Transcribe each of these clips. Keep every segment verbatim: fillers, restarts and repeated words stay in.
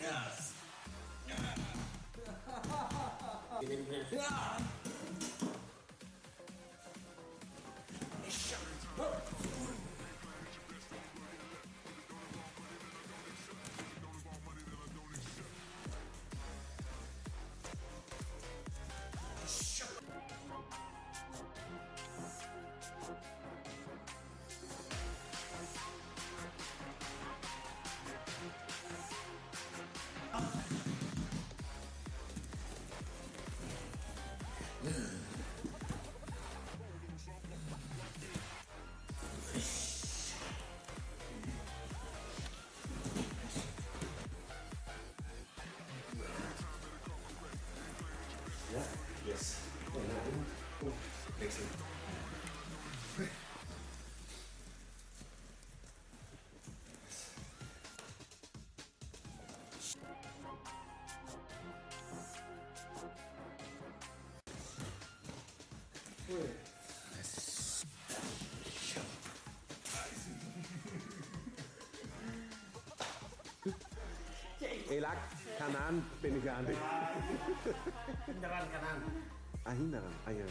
Ya, yes. Oh, no. Oh, next one. Elak kanan pernikahan. Hindaran kanan. Ah, hindaran. Ayo.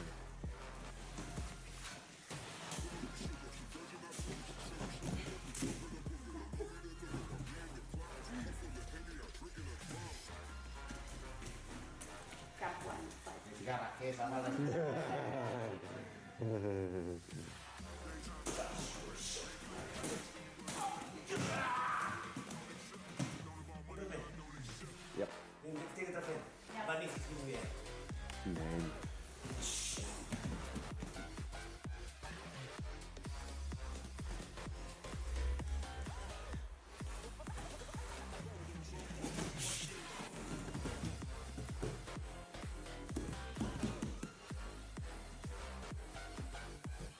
Kapuan. Tiga rakyat sama lagi. Yap. Yang ketiga terakhir. Banis dulu ya. Main.